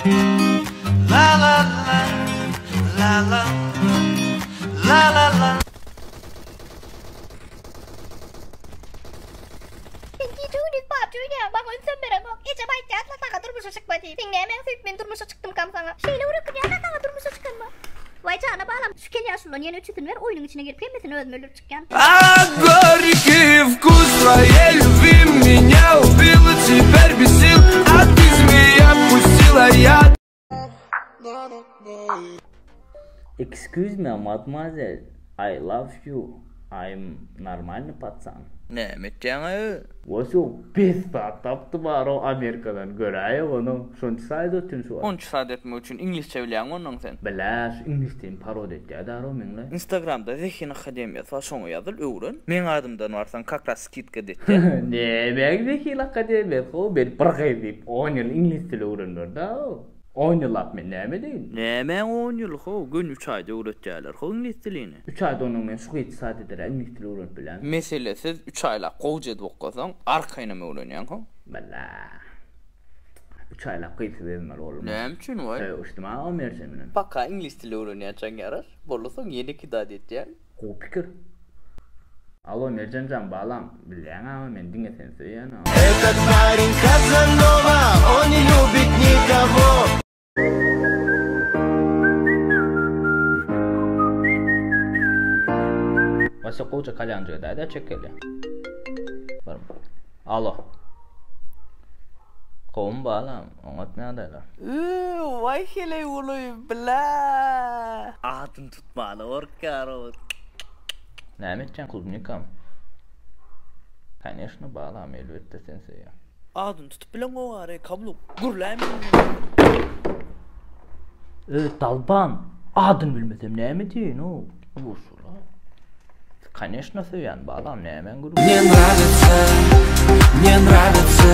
La la la la la la la la. Sen gije-gündiz PUBG oýnaýaň, maňa ünsem bereňok. Ejem aýtýar, asla saňa durmuşa çykma diýip. Seň nämäňi söýüp men durmuşa çykdymkam saňa? Şeýle bir ökünýän-ä saňa durmuşa çykanyma. Waý jana balam, şu kel ýaşuludan ýene üçüsini ber, oýnuň içine girip hemmesini özüm öldürip çykýan. A горький вкус твоей любви меня убил и теперь без сил А ты змея пустила яд Excuse me mademoiselle, I love you, I'm normalny patsan. Näme etýäň-aý? Wosyo bes zat tapdy baro Amerikadan göräýek ony şonça saýda otyryn şu wagt. Onça zat etmek üçin iňlisçe bilýäňmi onnoň sen? Bilä şu iňlis dilini parod etýä daro meňle. Instagramda Zehin akademiýasy bar şoňa ýazyl öwren. Meň adymdan barsaň kak raz skidka etýä. Nämäň Zehin akademiýasy how men bir gyz diýip on ýyl iňlis dili öwrenberdi how. On ýyllap men näme edeýin? Nämäň on ýyly how, göni üç aýda öwretýärler how iňlis dilini. Üç aýda onnoň men şu gyz saat ederä iňlis dili öwrenip bilýän. Meselesiz üç aýlap gowja edip okasaň arkaýynam öwrenýäň how. Bala. Üç aýlap gyzsyz gezmeli boldum. Näme üçin waý? Söýüşdim a o Merjen bilen. Paka iňlis dili öwrenýänçäň ýaraş, boldy soň ýene kidat etýäň. Gowy pikir. Alo Merjenjan balam, bilýäň aga men diňe seni söýýän aga. Этот парень Казанова, он не любит никого. Waşe gowja kalýanjy edäýdä çekeli. Alo. Gowmy balam, oňatmy ýagdaýlar? Üü waý heleý uly blä. Adyny tutmana gorkýar-ow. Näme etýäň klubnikam? Koneşno balam elbetde seni söýýän. Adyny tutup bileňok ary kabluk gürläýme. Öý dalban adyny bilmesem näme diýeýin-ow. Urşula. Koneşno söýýän balam nämäň gürrüňi. Мне нравится, мне нравится.